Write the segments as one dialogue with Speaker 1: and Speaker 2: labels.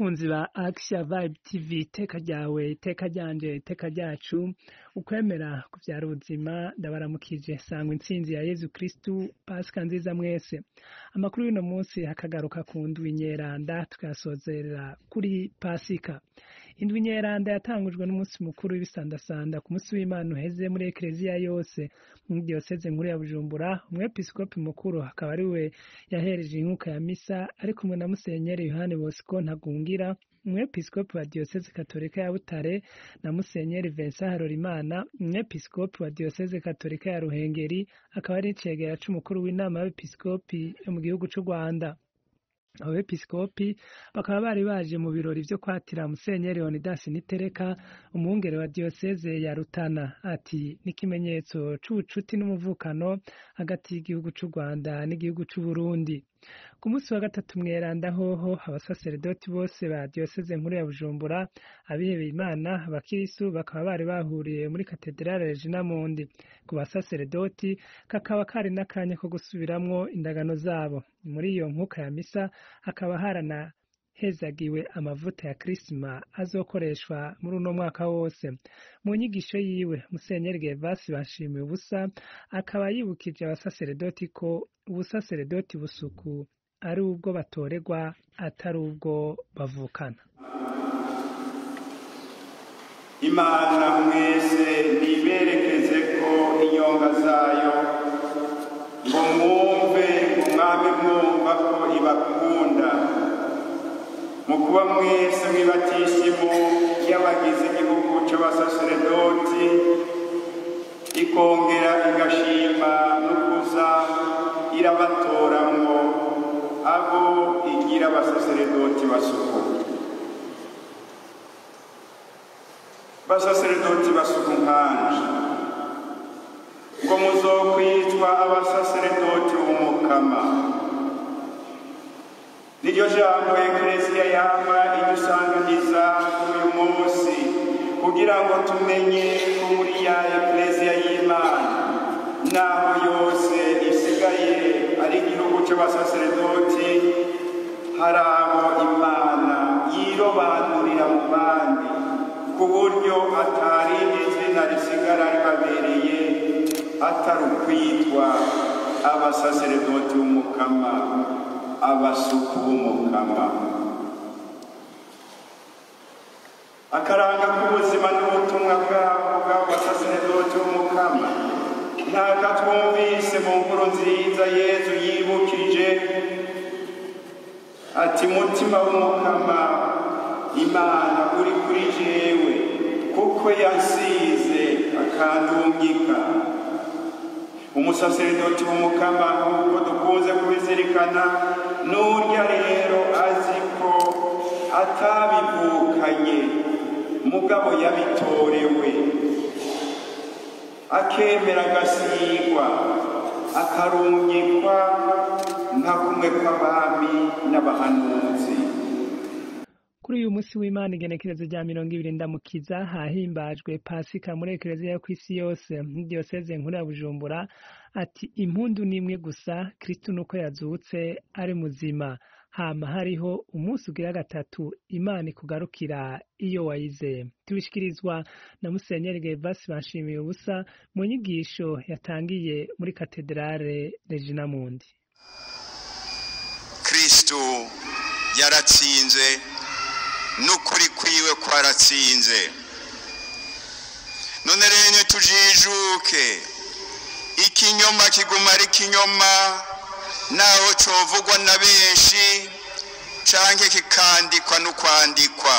Speaker 1: Bakunzi ba Action Vibe TV, iteka ryawe, iteka ryanje, iteka ryacu, ukwemera kuvyara ubuzima, ndabaramukije. Sangwa intsinzi ya Yezu Kristu, Pasika nziza mwese. Amakuru y'uno munsi hakagaruka ku ndwi nyeranda, tukayasozerera kuri Pasika. Indwi nyeranda yatangujwe n'umunsi mukuru w'ibisandasanda ku munsi w'Imana uheze muri Ekleziya yose muri diyoseze nkuru ya Bujumbura. Umwepiskopi mukuru akaba ari we yahereje inkuka ya misa ari kumwe na Musenyeri Yohani Bosco Ntagungira, umwepiskopi wa diyoseze katolika ya Butare, na Musenyeri Vincent Harorimana, umwepiskopi wa diyoseze katolika ya Ruhengeri, akaba ari icegera c'umukuru w'inama y'abepiskopi yo mu gihugu c'u Rwanda. Abepiskopi bakaba bari baje mu birori vyo kwatira Musenyeri Leonidas Nitereka, umwungere wa diyoseze ya Rutana. Ati n'ikimenyetso c'ubucuti n'umuvukano hagati y'igihugu c'u Rwanda n'igihugu c'u Burundi. Ku munsi wa gatatu mweranda hoho, abasaseredoti bose ba diyoseze nkuru ya Bujumbura, abihebeye Imana, abakirisu bakaba bari bahuriye muri katedrale Regina Mundi. Ku basaseredoti kakaba kari n'akanya ko gusubiramwo indagano zabo. Muri iyo nkuka ya misa hakaba haranahezagiwe amavuta ya Krisma azokoreshwa muri uno mwaka wose. Mu nyigisho yiwe, Musenyeri Gervasi Bashimiye ubusa akaba yibukije abasaseredoti ko ubusaseredoti busuku ari ubwo batorerwa, atari ubwo bavukana.
Speaker 2: Imana mwese niberekeze ko inyonga zayo, ngo mwumve umwami, mwumva ko ibakunda mu kuba mwese mwibatisimu y'abagize igihugu c'abasaseredoti, ikongera igashima no kuza irabatoramwo abo igira abasaseredoti basuku. Basaseredoti basuku nkanje, ngo muzokwitwa abasaseredoti b'Umukama. Niryo jambo Ekleziya yama idusanganiza kuri uyu munsi, kugira ngo tumenye ko muri ya Ekleziya y'Imana, naho yose isigaye ari igihugu c'abasaseredoti, hari abo Imana yirobanurira mu bandi, ku buryo atarindi zina risigara ribabereye atari ukwitwa abasaseredoti b'Umukama, abasuku b'Umukama. Akaranga k'ubuzima n'ubutumwa bwabo bw'abo basaseredoti b'Umukama ntaka twumvise mu nkuru nziza Yezu yibukije ati: "Mutima w'Umukama Imana uri kuri jewe, kuko yansize akandungika." Umusaseredoti w'Umukama, nk'uko dukunze kubizirikana, n'urya rero azi ko atabivukanye, mugabo yabitorewe, akemera agasigwa, akarungikwa nka kumwe kw'abami n'abahanuzi.
Speaker 1: Kuri uyu munsi w'Imana, igenekerezo rya 20 Ndamukiza, hahimbajwe Pasika muri Ekleziya yo kw'isi yose. Diyoseze nkuru ya Bujumbura ati impundu n'imwe gusa, Kristu nuko yazutse ari muzima. Hama hariho umunsi ugira gatatu Imana ikugarukira iyo wayizeye. Tubishikirizwa na Musenyeri Gervasi Bashimiye ubusa mu nyigisho yatangiye muri katedrale Regina Mundi.
Speaker 2: Kristu yaratsinze, n'ukuri kwiwe kwaratsinze. None rero tujijuke, ikinyoma kiguma ari ikinyoma, naho covugwa na benshi canke kikandikwa n'ukwandikwa.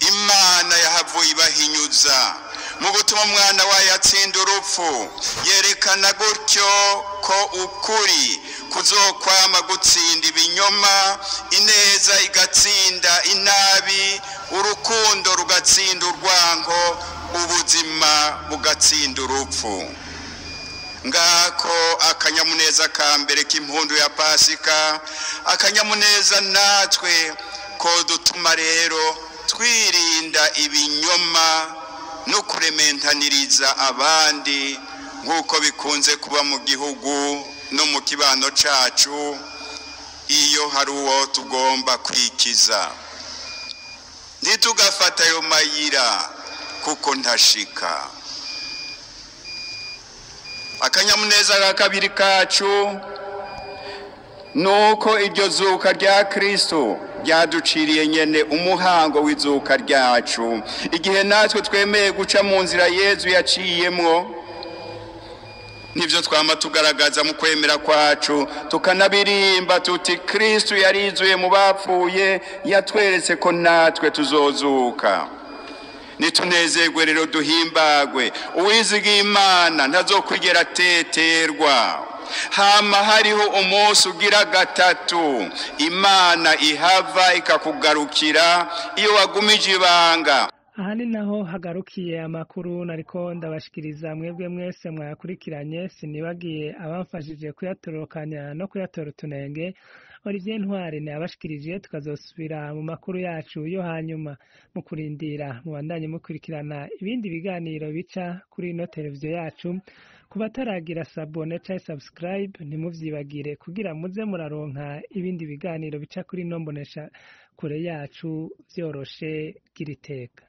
Speaker 2: Imana yahavuye ibahinyuza mu gutuma umwana wayo atsinda urupfu, yerekana gutyo ko ukuri kuzokwama gutsinda ibinyoma, ineza igatsinda inabi, urukundo rugatsinda urwango, ubuzima bugatsinda urupfu. Ngako akanyamuneza ka mbere k'impundu ya Pasika, akanyamuneza natwe ko dutuma rero twirinda ibinyoma no kurementaniriza abandi, nk'uko bikunze kuba mu gihugu no mu kibano cacu. Iyo hari uwo tugomba kwikiza, ntitugafata ayo mayira kuko ntashika. Akanyamuneza ka kabiri kacu nuko iryo zuka rya Kristo ryaduciriye nyene umuhango w'izuka ryacu. Igihe natwe twemeye guca mu nzira Yezu yaciyemwo, nivyo twama tugaragaza mu kwemera kwacu, tukanabirimba tuti: "Kristo yarizuye mu bapfuye, yatweretse ko natwe tuzozuka." Nitunezerwe rero, duhimbagwe. Uwizigiye Imana ntazokwigera ateterwa. Hama hariho umunsi ugira gatatu Imana ihava ikakugarukira iyo wagumije ibanga.
Speaker 1: Aha ni naho hagarukiye amakuru nariko ndabashikiriza. Mwebwe mwese mwayakurikiranye, sinibagiye abamfashije kuyatorokanya no kuyatora utunenge. Olivier Ntwari nayabashikirije, tukazosubira mu makuru yacu yo hanyuma. Mu kurindira, mubandanye mukurikirana ibindi biganiro bica kuri ino televiziyo yacu. Ku bataragira s'abonner canke subscribe, ntimuvyibagire kugira muze muraronka ibindi biganiro bica kuri ino mbonesha kure yacu vyoroshe. Gira iteka.